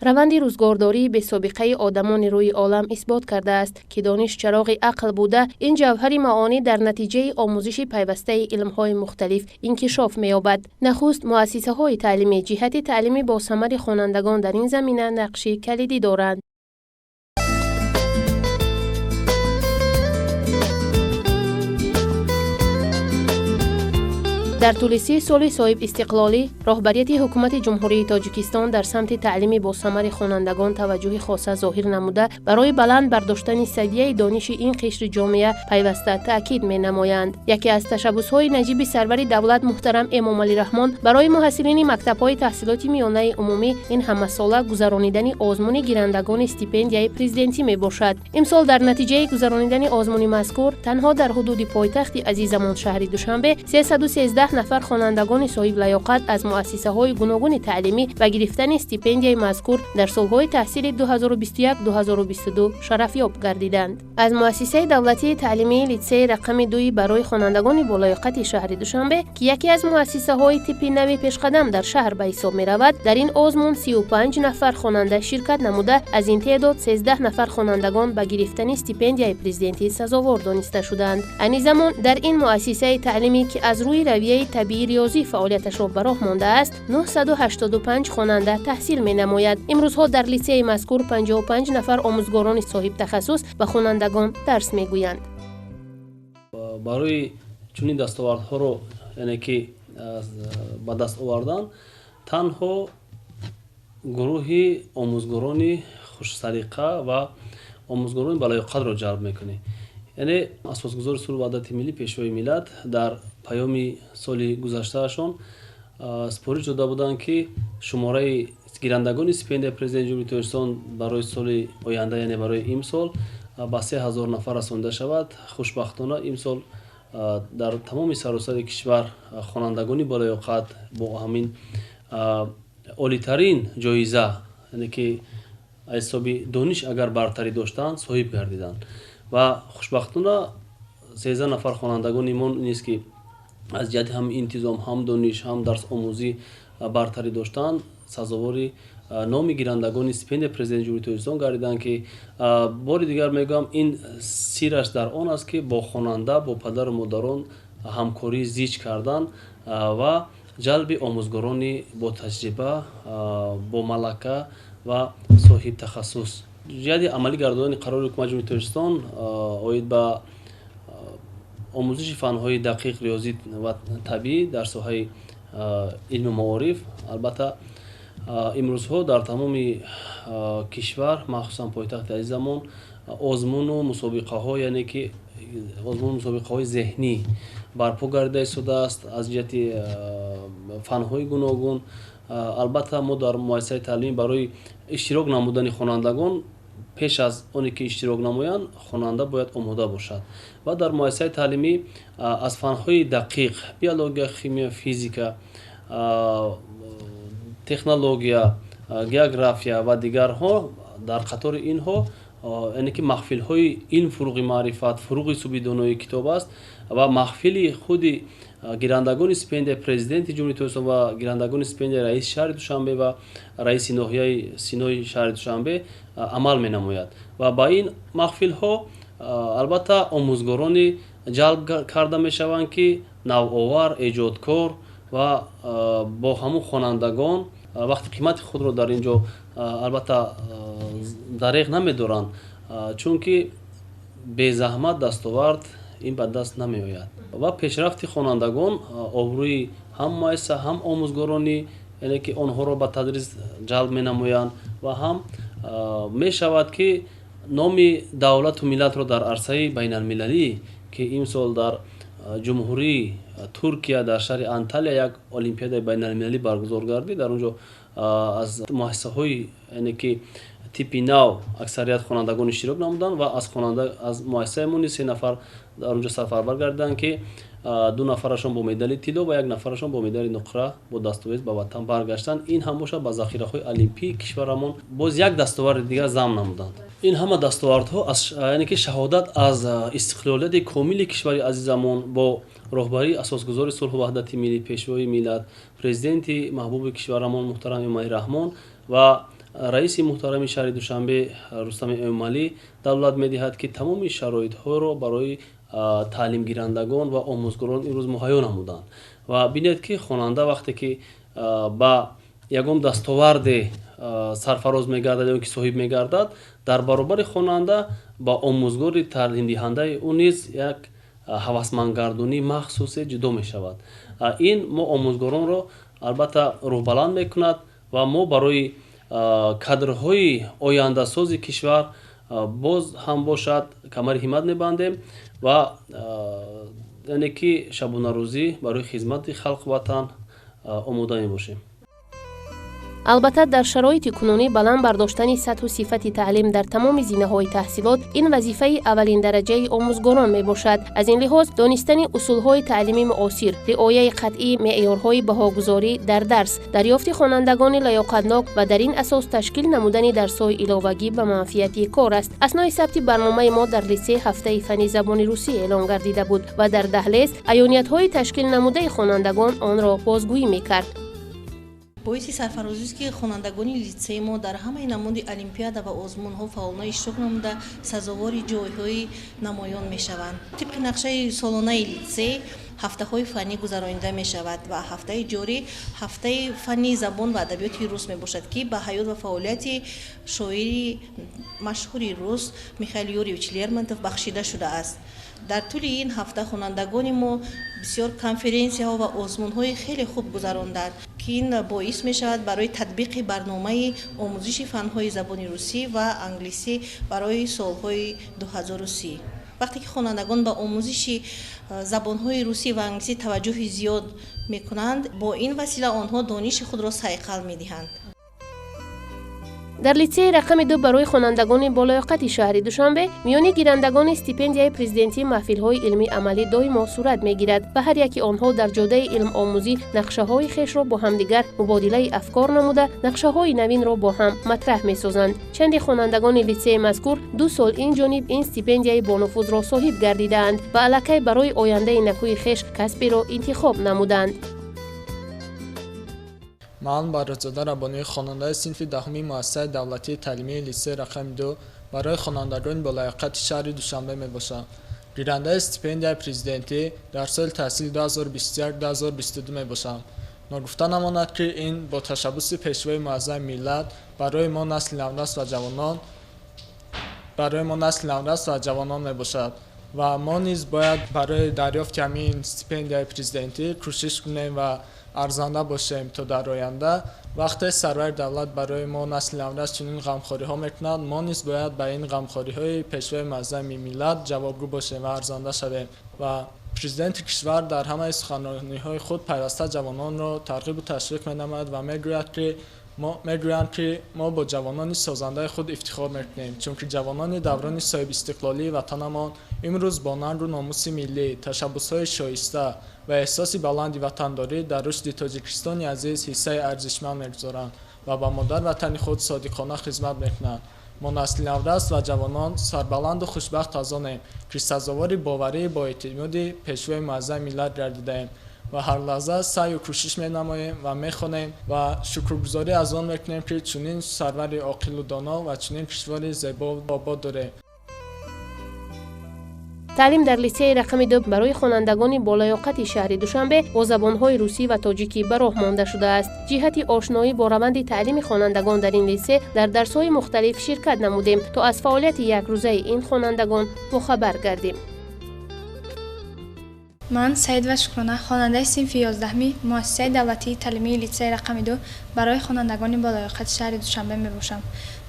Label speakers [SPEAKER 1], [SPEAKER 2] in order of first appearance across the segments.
[SPEAKER 1] Раванди рӯзгордории бесобиқаи одамони рӯи олам исбот кардааст, ки дониш чароғи ақл буда, ин ҷавҳари маонӣ дар натиҷаи омӯзиши пайвастаи илмҳои мухталиф инкишоф меёбад. Нахуст, муассисаҳои таълимӣ ҷиҳати таълими босамари хонандагон дар ин замина нақши калидӣ доранд. Дар тӯли 30 соли соҳибистиқлолӣ роҳбарияти ҳукумати Ҷумҳурии Тоҷикистон дар самти таълими босамари хонандагон таваҷҷӯҳи хоса зоҳир намуда, барои баланд бардоштани савияи дониши ин қишри ҷомеа пайваста таъкид менамоянд. Яке аз ташаббусҳои наҷиби сарвари давлат муҳтарам Эмомалӣ Раҳмон барои муҳассилини мактабҳои таҳсилоти миёнаи умумӣ ин ҳамасола гузаронидани озмуни гирандагони стипендияи президентӣ мебошад. Имсол дар натиҷаи гузаронидани озмуни мазкур танҳо дар ҳудуди пойтахти азизамон шаҳри Душанбе 313 нафар хонандагони соҳиблаёқат аз муассисаҳои гуногуни таълимӣ ба гирифтани стипендияи мазкур дар солҳои таҳсили 2021-2022 шарафёб гардиданд. Аз муассисаи давлатии таълимии литсеи рақами 2 барои хонандагони болаёқати шаҳри Душанбе, ки яке аз муассисаҳои типи нави пешқадам дар шаҳр ба ҳисоб меравад, дар ин озмун 35 нафар хонанда ширкат намуда, аз ин теъдод 13 нафар хонандагон ба гирифтани стипендияи президентӣ сазовор дониста шуданд. Айни замон дар ин муассисаи таълимӣ, ки аз рӯи равияи табиӣ риёзӣ фаъолияташро ба роҳ мондааст, 985 хонанда таҳсил менамояд. Имрӯзҳо дар литсеи мазкур 55 нафар омӯзгорони соҳибтахассус ба хонандагон дарс мегӯянд.
[SPEAKER 2] Барои чунин дастовардҳоро, яъне ки ба даст овардан, танҳо гурӯҳи омӯзгорони хушсалиқа ва омӯзгорони балоёқатро ҷалб мекунӣ. Яъне асосгузори сулҳу ваҳдати миллӣ, пешвои миллат дар паёми соли гузаштаашон супориш дода буданд, ки шумораи гирандагони стипендияи президенти Ҷумҳурии Тоҷикистон барои соли оянда, яъне барои имсол, ба 3000 нафар расонида шавад. Хушбахтона имсол дар тамоми саросари кишвар хонандагони болаёқат бо ҳамин олитарин ҷоиза, яъне ки аз ҳисоби дониш агар бартарӣ доштанд, соҳиб гардиданд. Ва хушбахтона 13 нафар хонандагони мо низ, ки аз ҷиҳати ҳам интизом, ҳам дониш, ҳам дарсомӯзӣ бартарӣ доштанд, сазовори номи гирандагони стипендияи президенти Ҷумҳурии Тоҷикистон гардиданд, ки бори дигар мегӯям, ин сираш дар он аст, ки бо хонанда, бо падару модарон ҳамкории зич кардан ва ҷалби омӯзгорони бо таҷриба, бо малака ва соҳибтахассус. Ҷиҳати амалӣ гардонидани қарори ҳукумати Ҷумҳурии Тоҷикистон оид ба омӯзиши фанҳои дақиқ, риёзӣ ва табиӣ дар соҳаи илму маориф, албатта имрӯзҳо дар тамоми кишвар, махсусан пойтахти азизамон, озмуну мусобиқаҳо, яъне ки озмуну мусобиқаҳои зеҳнӣ барпо гардида истодааст аз ҷиҳати фанҳои гуногун. Албатта мо дар муассисаи таълимӣ барои иштирок намудани хонандагон, пеш аз оне ки иштирок намоянд, хонанда бояд омода бошад. Ва дар муассисаи таълимӣ аз фанҳои дақиқ, биология, химия, физика, технология, география ва дигарҳо, дар қатори инҳо, яъне ки маҳфилҳои илм, фуруғи маърифат, фуруғи субҳи донои китоб аст ва маҳфили худи гирандагони стипендияи президенти Ҷумҳурии Тоҷикистон ва гирандагони стипендияи раиси шаҳри Душанбе ва раиси ноҳияи Синои шаҳри Душанбе амал менамояд. Ва ба ин маҳфилҳо албатта омӯзгорони ҷалб карда мешаванд, ки навовар, эҷодкор ва бо ҳамун хонандагон вақти қимати худро дар ин ҷо албатта дареғ намедоранд, чунки безаҳмат дастовард ин ба даст намеояд. Ва пешрафти хонандагон обрӯи ҳам муассиса, ҳам омӯзгорони, яъне ки онҳоро ба тадрис ҷалб менамоянд ва ҳам мешавад, ки номи давлату миллатро дар арсаи байналмилалӣ, ки имсол дар ҷумҳурии Туркия дар шаҳри Анталия як олимпиадаи байналмилалӣ баргузор гардид, дар он ҷо аз муассисаҳои, яъне ки типи нав аксарият хонандагон иштирок намуданд ва аз муассисаи мо низ 3 нафар дар он ҷо сафарбар гардиданд, ки 2 нафарашон бо медали тилло ва 1 нафарашон бо медали нуқра бо дастовез ба ватан баргаштанд. Ин ҳам бошад ба захираҳои олимпии кишварамон боз як дастоварди дигар зам намуданд. Ин ҳама дастовардҳо яъне ки шаҳодат аз истиқлолияти комили кишвари азизамон бо роҳбарии асосгузори сулҳу ваҳдати миллӣ, пешвои миллат, президенти маҳбуби кишварамон муҳтарам Эмомалӣ Раҳмон ва Раиси муҳтарами шаҳри Душанбе Рустами Эмомалӣ давлат медиҳад, ки тамоми шароитҳоро барои таълимгирандагон ва омӯзгорон имрӯз муҳайё намуданд. Ва бинед, ки хонанда вақте ки ба ягон дастоварде сарфароз мегардад ё ки соҳиб мегардад, дар баробари хонанда ба омӯзгори таълимдиҳандаи ӯ низ як ҳавасмандгардонии махсусе ҷудо мешавад. Ин мо омӯзгоронро албатта рӯҳбаланд мекунад ва мо барои кадрҳои ояндасози кишвар боз ҳам бошад камари ҳиммат мебандем ва яъне ки шабонарӯзӣ барои хизмати халқу ватан омода мебошем.
[SPEAKER 1] Албатта, дар шароити кунунӣ баланд бардоштани сатҳу сифати таълим дар тамоми зинаҳои таҳсилот ин вазифаи аввалиндараҷаи омӯзгорон мебошад. Аз ин лиҳоз, донистани усулҳои таълими муосир, риояи қатъии меъёрҳои баҳогузорӣ дар дарс, дарёфти хонандагони лаёқатнок ва дар ин асос ташкил намудани дарсҳои иловагӣ ба манфиати кор аст. Аснои сабти барномаи мо дар литсей ҳафтаи фанни забони русӣ эълон гардида буд ва дар даҳлез аёниятҳои ташкил намудаи хонандагон онро бозгӯӣ мекард.
[SPEAKER 3] Боиси сарфарозист, ки хонандагони литсеи мо дар ҳамаи намуди олимпиада ва озмунҳо фаъолона иштирок намуда, сазовори ҷойҳои намоён мешаванд. Тибқи нақшаи солонаи литсей ҳафтаҳои фаннӣ гузаронида мешавад ва ҳафтаи ҷорӣ ҳафтаи фанни забон ва адабиёти рус мебошад, ки ба ҳаёт ва фаъолияти шоири машҳури рус Михаил Юрьевич Лермонтов бахшида шудааст. Дар тӯли ин ҳафта хонандагони мо бисёр конференсияҳо ва озмунҳои хеле хуб гузаронданд, ки ин боис мешавад барои татбиқи барномаи омӯзиши фанҳои забони русӣ ва англисӣ барои солҳои 2030. Вақте ки хонандагон ба омӯзиши забонҳои русӣ ва англисӣ таваҷҷӯҳи зиёд мекунанд, бо ин васила онҳо дониши худро сайқал медиҳанд.
[SPEAKER 1] Дар литсеи рақами 2 барои хонандагони болаёқати шаҳри Душанбе миёни гирандагони стипендияи президентӣ маҳфилҳои илмии амалӣ доимо сурат мегирад ва ҳар яки онҳо дар ҷодаи илмомӯзӣ нақшаҳои хешро бо ҳамдигар мубодилаи афкор намуда, нақшаҳои навинро бо ҳам матраҳ месозанд. Чанде хонандагони литсеи мазкур 2 сол ин ҷониб ин стипендияи бонуфузро соҳиб гардидаанд ва аллакай барои ояндаи накӯи хеш касберо интихоб намуданд.
[SPEAKER 4] Ман Барротзода Рабонӣ, хонандаи синфи 10-уми муассисаи давлатии таълимии литсеи рақами 2 барои хонандагони болаёқати шаҳри Душанбе мебошам. Гирандаи стипендияи президентӣ дар соли таҳсили 2021-2022 мебошам. Ногуфта намонад, ки ин бо ташаббуси Пешвои муаззами миллат барои мо насли наврас ва ҷавонон барои мо насли наврас ва ҷавонон мебошад ва мо низ бояд барои дарёфти ҳамин стипендияи президентӣ кӯшиш кунем ва арзанда бошем, то дар оянда вақте сарвари давлат барои мо насли наврас чунин ғамхориҳо мекунад, мо низ бояд ба ин ғамхориҳои Пешвои муаззами миллат ҷавобгӯ бошем ва арзанда шавем. Ва президенти кишвар дар ҳамаи суханрониҳои худ пайваста ҷавононро тарғибу ташвиқ менамояд ва мегӯянд, ки мо бо ҷавонони созандаи худ ифтихор мекунем, чунки ҷавонони даврони соҳибистиқлолии ватанамон имрӯз бо нангу номуси миллӣ, ташаббусҳои шоиста ва эҳсоси баланди ватандорӣ дар рушди Тоҷикистони азиз ҳиссаи арзишманд мегузоранд ва ба модар ватани худ содиқона хизмат мекунанд. Мо насли наврас ва ҷавонон сарбаланду хушбахт аз онем, ки сазовори боварии боэътимоди Пешвои муаззами миллат гардидаем ва ҳар лаҳза саъю кӯшиш менамоем ва мехонем ва шукргузорӣ аз он мекунем, ки чунин сарвари оқилу доно ва чунин кишвари зебо обод дорем.
[SPEAKER 1] Таълим дар литсеи рақами 2 барои хонандагони болаёқати шаҳри Душанбе бо забонҳои русӣ ва тоҷикӣ ба роҳ монда шудааст. Ҷиҳати ошноӣ бо раванди таълими хонандагон дар ин литсей дар дарсҳои мухталиф ширкат намудем, то аз фаъолияти якрӯзаи ин хонандагон бохабар гардем.
[SPEAKER 5] Ман Саидова Шукрона, хонандаи синфи 11-ми муассисаи давлатии таълимии литсеи рақами 2 барои хонандагони болаёқати шаҳри Душанбе мебошам.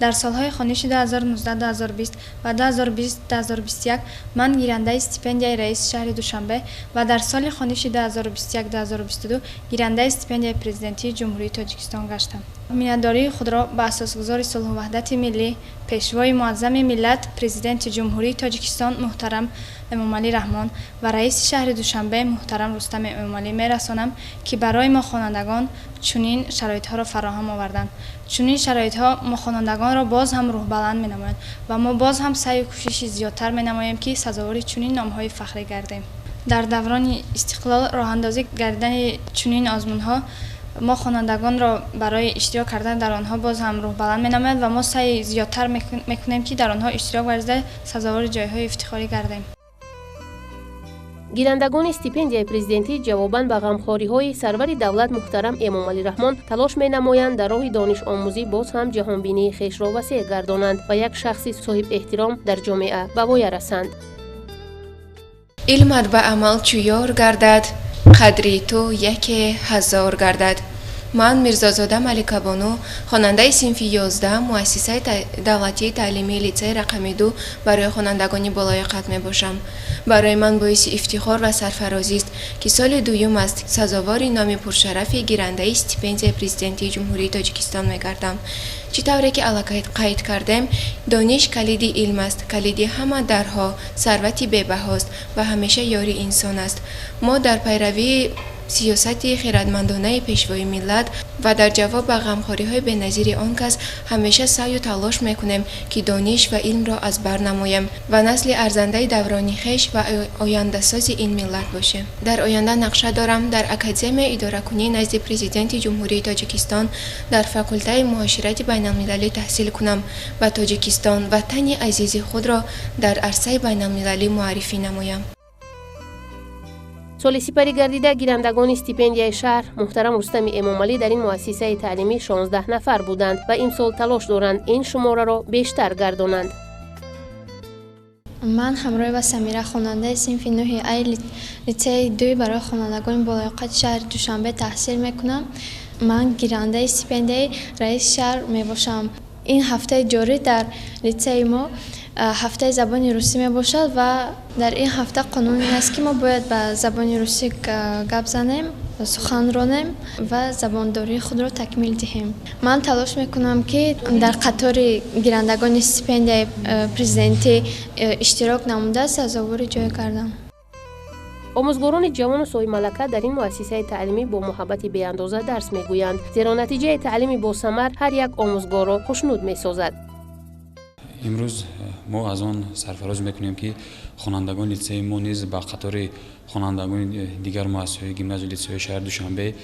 [SPEAKER 5] Дар солҳои хониши 2019-2020 ва 2020-2021 ман гирандаи стипендияи раиси шаҳри Душанбе ва дар соли хониши 2021-2022 гирандаи стипендияи президентии Ҷумҳурии Тоҷикистон гаштам. Миннатдории худро ба асосгузори сулҳу ваҳдати миллӣ, Пешвои муаззами миллат, Президенти Ҷумҳурии Тоҷикистон муҳтарам Эмомалӣ Раҳмон ва раиси шаҳри Душанбе муҳтарам Рустами Эмомалӣ мерасонам, ки барои мо хонандагон чунин шароитҳоро фароҳам оварданд. Чунин шароитҳо мо хонандагонро боз ҳам рӯҳбаланд менамоянд ва мо боз ҳам саъю кӯшиши зиёдтар менамоем, ки сазовори чунин номҳои фахрӣ гардем. Дар даврони истиқлол роҳандозӣ гардидани чунин озмунҳо Мо хонандагонро барои иштирок кардан дар онҳо боз ҳам рӯҳбаланд менамояд ва мо саъи зиёдтар мекунем, ки дар онҳо иштирок варзида сазовори ҷойҳои ифтихорӣ гардем.
[SPEAKER 1] Гирандагони стипендияи президентӣ ҷавобан ба ғамхориҳои сарвари давлат муҳтарам Эмомалӣ Раҳмон талош менамоянд дар роҳи донишомӯзӣ боз ҳам ҷаҳонбинии хешро васеъ гардонанд ва як шахси соҳибэҳтиром дар ҷомеа ба воя расанд.
[SPEAKER 6] Илмат ба амал чу ёр гардад, қадри ту яке ҳазор гардад. Ман Мирзозода Маликабону, хонандаи синфи 11 муассисаи давлатии таълимии литсеи рақами 2 барои хонандагони болояқат мебошам. Барои ман боиси ифтихор ва сарфарозист, ки соли дуюм аст сазовори номи пуршарафи гирандаи стипендияи президентии Ҷумҳурии Тоҷикистон мегардам. Чӣ тавре ки аллакай қайд кардем, дониш калиди илм аст, калиди ҳама дарҳо, сарвати бебаҳост ва ҳамеша ёри инсон аст. Мо дар пайравии сиёсати хиратмандонаи пешвои миллат ва дар ҷавоб ба ғамхориҳои беназири он кас ҳамеша саъю талош мекунем, ки дониш ва илмро аз бар намоем ва насли арзандаи даврони хеш ва ояндасози ин миллат бошем. Дар оянда нақша дорам дар Академияи идоракунӣ назди Президенти Ҷумҳурии Тоҷикистон дар факултаи муоширати байналмилалӣ таҳсил кунам ва Тоҷикистон, ватани азизи худро дар арсаи байналмилалӣ муаррифӣ намоям.
[SPEAKER 1] Соли сипарӣ гардида гирандагони стипендияи шаҳр муҳтарам Рустами Эмомалӣ дар ин муассисаи таълимӣ 16 нафар буданд ва имсол талош доранд ин шумораро бештар гардонанд.
[SPEAKER 5] Ман Ҳамроева Самира, хонандаи синфи 9 ай литсеи 2 барои хонандагони болояқати шаҳри Душанбе таҳсил мекунам. Ман гирандаи стипендияи раиси шаҳр мебошам. Ин ҳафтаи ҷорӣ дар литсеи мо ҳафтаи забони русӣ мебошад ва дар ин ҳафта қонун ин аст, ки мо бояд ба забони русӣ гап занем, сухан ронем ва забондории худро такмил диҳем. Ман талош мекунам, ки дар қатори гирандагони стипендияи президентӣ иштирок намуда сазовори ҷой гардам.
[SPEAKER 1] Омӯзгорони ҷавону соҳибмалака дар ин муассисаи таълимӣ бо муҳаббати беандоза дарс мегӯянд, зеро натиҷаи таълими босамар ҳар як омӯзгорро хушнуд месозад.
[SPEAKER 7] Имрӯз мо аз он сарфароз мекунем, ки хонандагони литсеи мо низ ба қатори хонандагони дигар муассисаҳои гимназию литсеҳои шаҳри Душанбе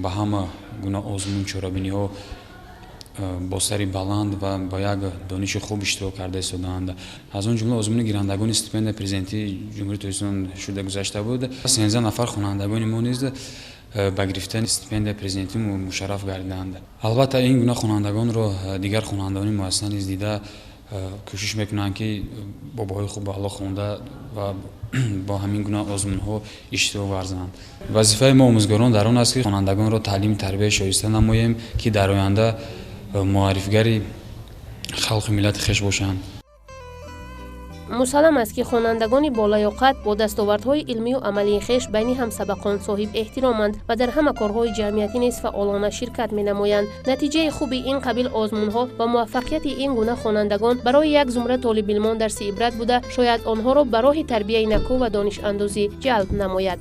[SPEAKER 7] ба ҳама гуна озмун чорабиниҳо бо сари баланд ва бо як дониши хуб иштирок карда истодаанд. Аз он ҷумла озмуни гирандагони стипендияи президентии Ҷумҳурии Тоҷикистон шуда гузашта буд. 13 нафар хонандагони мо низ ба гирифтани стипендияи президентӣ мушарраф гардиданд. Албатта, ин гуна хонандагонро дигар хонандагони муассиса низ дида кӯшиш мекунанд, ки бо баҳои хуб аъло хонда ва бо ҳамин гуна озмунҳо иштирок варзанд. Вазифаи мо омӯзгорон дар он аст, ки хонандагонро таълими тарбияи шоиста намоем, ки дар оянда муаррифгари халқи миллати хеш бошанд.
[SPEAKER 1] Мусаллам аст, ки хонандагони болаёқат бо дастовардҳои илмию амалии хеш байни ҳамсабақон соҳиб эҳтироманд ва дар ҳама корҳои ҷамъиятӣ низ фаъолона ширкат менамоянд. Натиҷаи хуби ин қабил озмунҳо ва муваффақияти ин гуна хонандагон барои як зумра толибилмон дарси ибрат буда, шояд онҳоро ба роҳи тарбияи накӯ ва донишандозӣ ҷалб намояд.